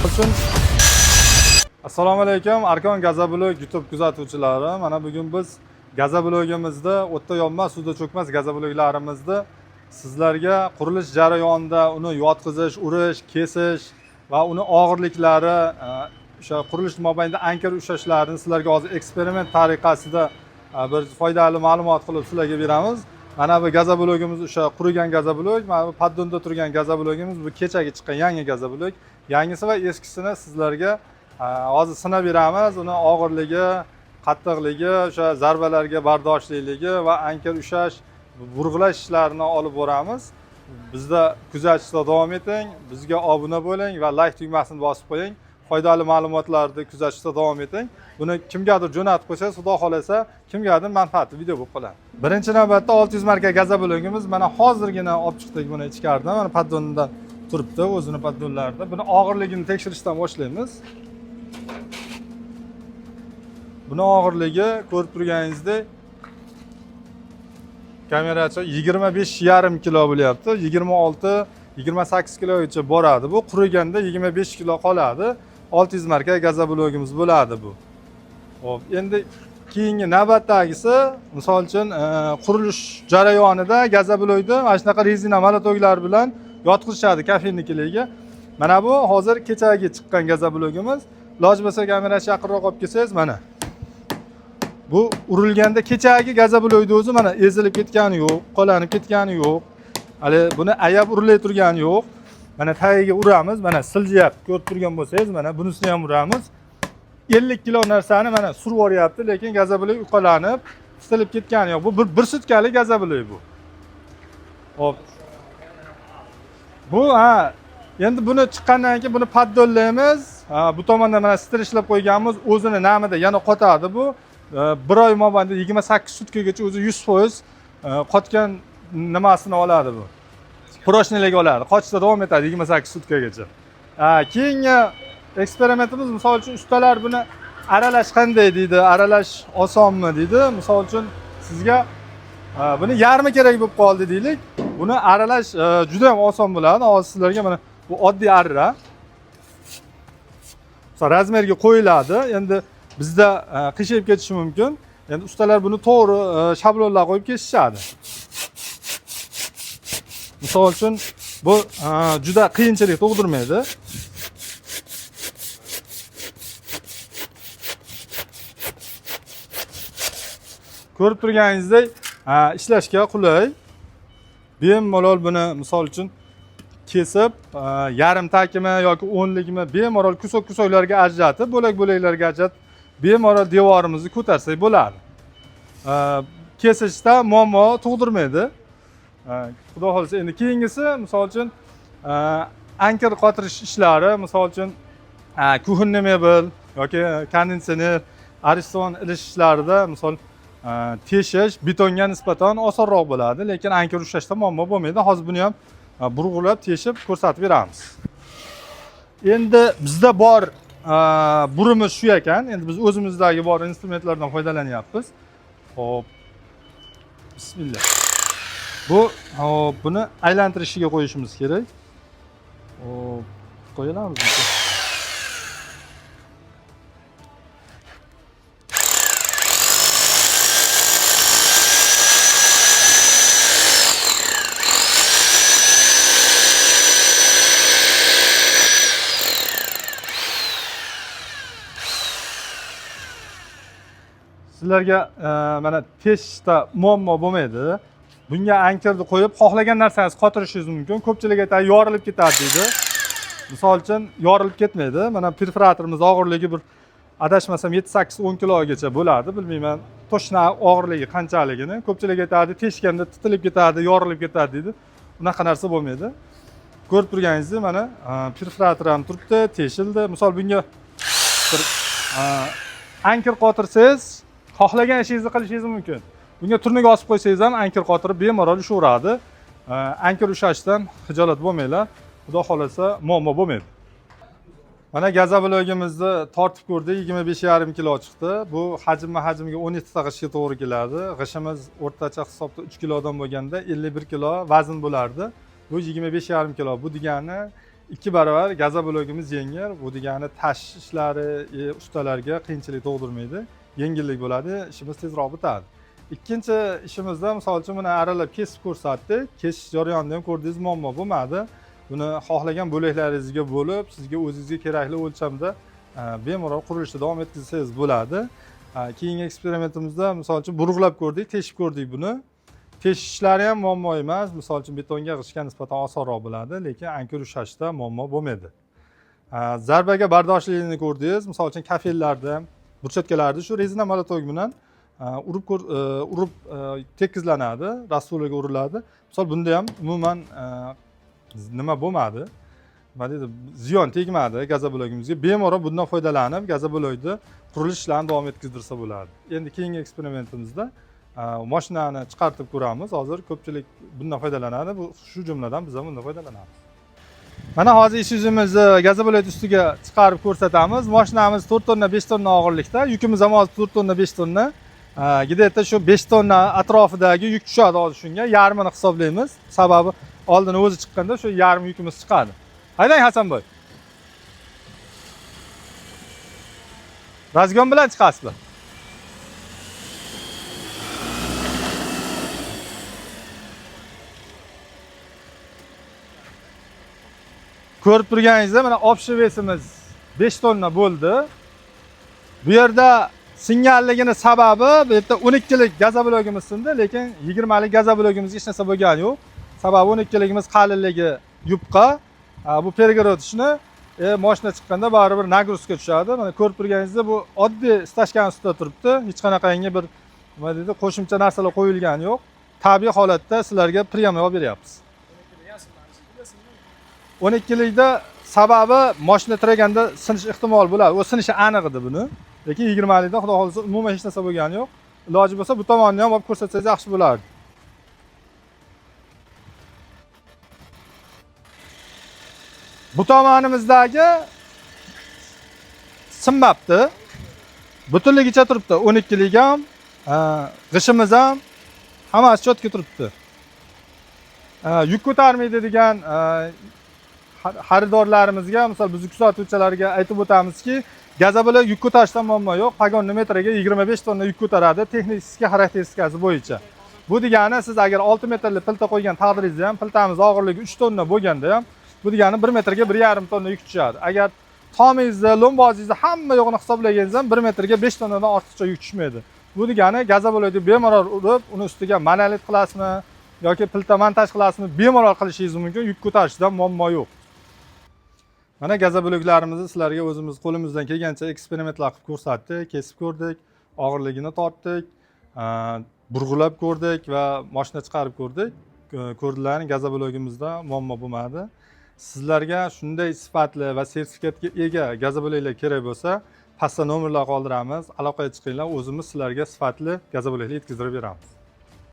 Uchun assalomu alaykum, Arkon Gazoblok YouTube kuzatuvchilari. Mana bugun biz gazoblogimizda o'tda yonmas, suvda cho'kmas gazobloklarimizni sizlarga qurilish jarayonida uni yotqizish, urish, kesish va uni og'irliklari, o'sha qurilish mobaynida anker ushlashlarini sizlarga hozir eksperiment tariqasida bir foydali ma'lumot qilib sizlarga beramiz. Mana bu gazoblogimiz o'sha qurigan gazoblok, mana bu poddonda turgan gazoblogimiz bu kechagi chiqqan yangi gazoblok. Yangisi va eskisini sizlarga hozir sinab beramiz. Uni og'irligi, qattiqligi, o'sha zarbalarga bardoshliligi va anker ushlash, burg'ulash ishlarini olib boramiz. Bizda kuzatishda davom eting, bizga obuna bo'ling va like tugmasini bosib qo'ying. Foydali ma'lumotlarni kuzatishda davom eting. Buni kimgadir jo'natib qo'ysangiz, xudo xohlasa, kimgadir manfaatli video bo'lib qoladi. Birinchi navbatda 600 marka gazoblogimiz mana hozirgina olib chiqdik buni ichkaridan, mana poddondan turibdi, o'zini poddonlarida. Buni og'irligini tekshirishdan boshlaymiz. Buni og'irligi ko'rib turganingizdek kamerachi 25,5 kilo bo'lyapti. 26 28 kilogacha boradi. Bu quriganda 25 kilo qoladi. 600 marka gazoblogimiz bo'ladi bu. Xo'p, endi keyingi navbatdagisi, misol uchun, qurilish jarayonida gazoblokni mana shunaqa rezina molotoklar bilan yotqizishadi kafelnikiligiga. Mana bu hozir kechagi chiqqan gazoblogimiz. Iloji bo'lsa kamerachi yaqinroq olib kelsangiz, mana. Bu urilganda kechagi gazoblokni o'zi mana ezilib ketgani yo'q, qolanib ketgani yo'q. Hali buni ayab urilay turgani yo'q. Mana tagiga uramiz, mana siljiyapti, ko'rib turgan bo'lsangiz, mana bunisini ham uramiz. 50 kilo narsani mana surib yuboryapti, lekin gazoblok uqalanib, titilib ketgani yo'q. Bu bir sutkalik gazoblok bu. Xo'p. Bu ha, endi buni chiqqandan keyin buni poddonlaymiz. Ha, bu tomondan mana strishlab qo'yganmiz, o'zini namida yana qotadi bu. Bir oy mobaynida 28 sutkagacha o'zi 100% qotgan nimasini oladi bu. Прочныйlik oladi. Qotishda davom etadi 28 sutkagacha. Keyingi eksperimentimiz, misol uchun, ustalar buni aralash qanday deydi, aralash osonmi deydi. Misol uchun, sizga buni yarmi kerak bo'lib qoldi deylik. Buni aralash juda ham oson bo'ladi. Hozir sizlarga mana bu oddiy arra. Misol razmerga qo'yiladi. Endi bizda qiyshayib ketishi mumkin. Endi ustalar buni to'g'ri shablonlar qo'yib kesishadi. Misol uchun, bu juda qiyinchilik tug'dirmaydi. Ko'rib turganingizdek, ishlashga qulay. Bemalol buni misol uchun kesib, yarim takimi yoki o'nlikmi bemalol kusok-kusoklarga ajratib, bo'lak-bo'laklarga ajratib, bemalol devorimizni ko'tarsak bo'ladi. Kesishda muammo tug'dirmaydi. Xudo xohlasa, endi keyingisi, misol uchun, anker qotirish ishlari, misol uchun, кухонный mebel yoki konditsioner, Ariston ilish ishlarida, misol, teshish betonga nisbatan osonroq bo'ladi, lekin anker ushlashda muammo bo'lmaydi. Hozir buni ham burg'ulab teshib ko'rsatib beramiz. Endi bizda bor burimiz shu ekan. Endi biz o'zimizdagi bor instrumentlardan foydalanyapmiz. Xo'p. Bismillah. Bu, hop, buni aylantirishiga qo'yishimiz kerak. Hop, qo'yamiz. Sizlarga mana teshishda muammo bo'lmaydi. Bunga ankerni qo'yib, xohlagan narsangizni qotirishingiz mumkin. Ko'pchilik aytadi, yorilib ketadi deydi. Misol uchun, yorilib ketmaydi. Mana perforatorimiz og'irligi bir adashmasam 7-8-10 kilogacha bo'ladi. Bilmayman, точно og'irligi qanchaligini. Ko'pchilik aytadi, teshganda titilib ketadi, yorilib ketadi deydi. Unaqa narsa bo'lmaydi. Ko'rib turganingizdek, mana perforator ham turibdi, teshildi. Misol bunga bir anker qotirsangiz, xohlagan ishingizni qilishingiz mumkin. Bunga turnik osib qo'ysangiz ham anker qotirib bemalol ushaveradi. Anker ushlashdan xijolat bo'lmanglar. Xudo xohlasa muammo bo'lmaydi. Mana gazoblogimizni tortib ko'rdik, 25,5 kilo chiqdi. Bu hajmma-hajmga 17 ta g'ishtga to'g'ri keladi. G'ishimiz o'rtacha hisobda 3 kilodan bo'lganda 51 kilo vazn bo'lardi. Bu 25,5 kilo. Bu degani 2 barobar gazoblokimiz yengil. Bu degani tashish ishlari ustalarga qiyinchilik tug'dirmaydi, yengillik bo'ladi, ishimiz tezroq bitadi. Ikkinchi ishimizda misol uchun buni aralab kesib ko'rsatdik. Kesish jarayonida ham ko'rdingiz, muammo bo'lmadi. Buni xohlagan bo'laklaringizga bo'lib, sizga o'zingizga kerakli o'lchamda bemalol qurilishni davom etkazsangiz bo'ladi. Keyingi eksperimentimizda misol uchun burg'ilab ko'rdik, teshib ko'rdik buni. Teshishlari ham muammo emas. Misol uchun betonga g'ishtga nisbatan osonroq bo'ladi, lekin anker ushlashda muammo bo'lmaydi. Zarbaga bardoshliligini ko'rdingiz. Misol uchun kafellarda, burchatkalarda shu rezina молоток bilan urib tekizlanadi, раствор ga uriladi. Misol bunda ham umuman nima bo'lmadi? Nima deydi? Ziyon tegmadi gazoblokimizga. Bemalol bundan foydalanib gazoblokni qurilish ishlarini davom etkazdirsa bo'ladi. Endi keyingi eksperimentimizda mashinani chiqartib ko'ramiz. Hozir ko'pchilik bundan foydalanadi. Bu shu jumladan biz ham bundan foydalanamiz. Mana hozir Isuzu'mizni gazoblok ustiga chiqarib ko'rsatamiz. Mashinamiz 4 tonna, 5 tonna og'irlikda. Yukimiz ham hozir 4 tonna, 5 tonna. Где-то shu 5 tonna atrofidagi yuk tushadi hozir shunga. Yarmini hisoblaymiz. Sababi oldin o'zi chiqqanda shu yarim yukimiz chiqadi. Haydang Hasanboy. Разгон bilan chiqasizmi? Ko'rib turganingizdek, mana общий вес imiz 5 tonna bo'ldi. Bu yerda singanligini sababi bu yerda 12lik gazoblokimiz sindi, lekin 20lik gazoblokimizga hech narsa bo'lgani yo'q. Sababi 12ligimiz qalinligi yupqa. Bu перегородочный mashina chiqqanda baribir нагрузка tushadi. Mana ko'rib turganingizdek, bu oddiy стяжка ni ustida turibdi. Hech qanaqangi bir nima deydi, qo'shimcha narsalar qo'yilgani yo'q. Tabiiy holatda sizlarga приём olib beryapmiz. 12likda sababi mashina tiraganda sinish ehtimoli bo'ladi. U sinishi aniq edi buni. Lekin 20likda xudo xohlasa umuman hech narsa bo'lgani yo'q. Iloji bo'lsa bu tomonni ham olib ko'rsatsangiz yaxshi bo'lardi. Bu tomonimizdagi sinmabdi. Butunligicha turibdi. 12lik ham, g'ishimiz ham hammasi чётко turibdi. Yuk ko'tarmaydi degan xaridorlarimizga, misol bizni kuzatuvchilarga aytib o'tamizki, gazoblok yuk ko'tarishda muammo yo'q. Погонный metriga 25 tonna yuk ko'taradi texnik xarakteristikasi bo'yicha. Bu degani siz agar 6 metrli plita qo'ygan taqdiringizda ham plitamiz og'irligi 3 tonna bo'lganda ham bu degani 1 metrga 1,5 tonna yuk tushadi. Agar tomingizni, lombozingizni hamma yo'g'ini hisoblaganingizda ham 1 metrga 5 tonnadan ortiqcha yuk tushmaydi. Bu degani gazoblokni bemalol urib, uni ustiga monolit qilasizmi yoki plita montaj qilasizmi, bemalol qilishingiz mumkin, yuk ko'tarishda muammo yo'q. Mana gazobloklarimizni sizlarga o'zimiz qo'limizdan kelgancha eksperimentlar qilib ko'rsatdik, kesib ko'rdik, og'irligini tortdik, burg'ilab ko'rdik va mashina chiqarib ko'rdik. Ko'rdilaring, gazoblokimizda muammo bo'lmadi. Sizlarga shunday sifatli va sertifikatga ega gazobloklar kerak bo'lsa, pastda nomerlar qoldiramiz, aloqaga chiqinglar, o'zimiz sizlarga sifatli gazobloklar yetkazib beramiz.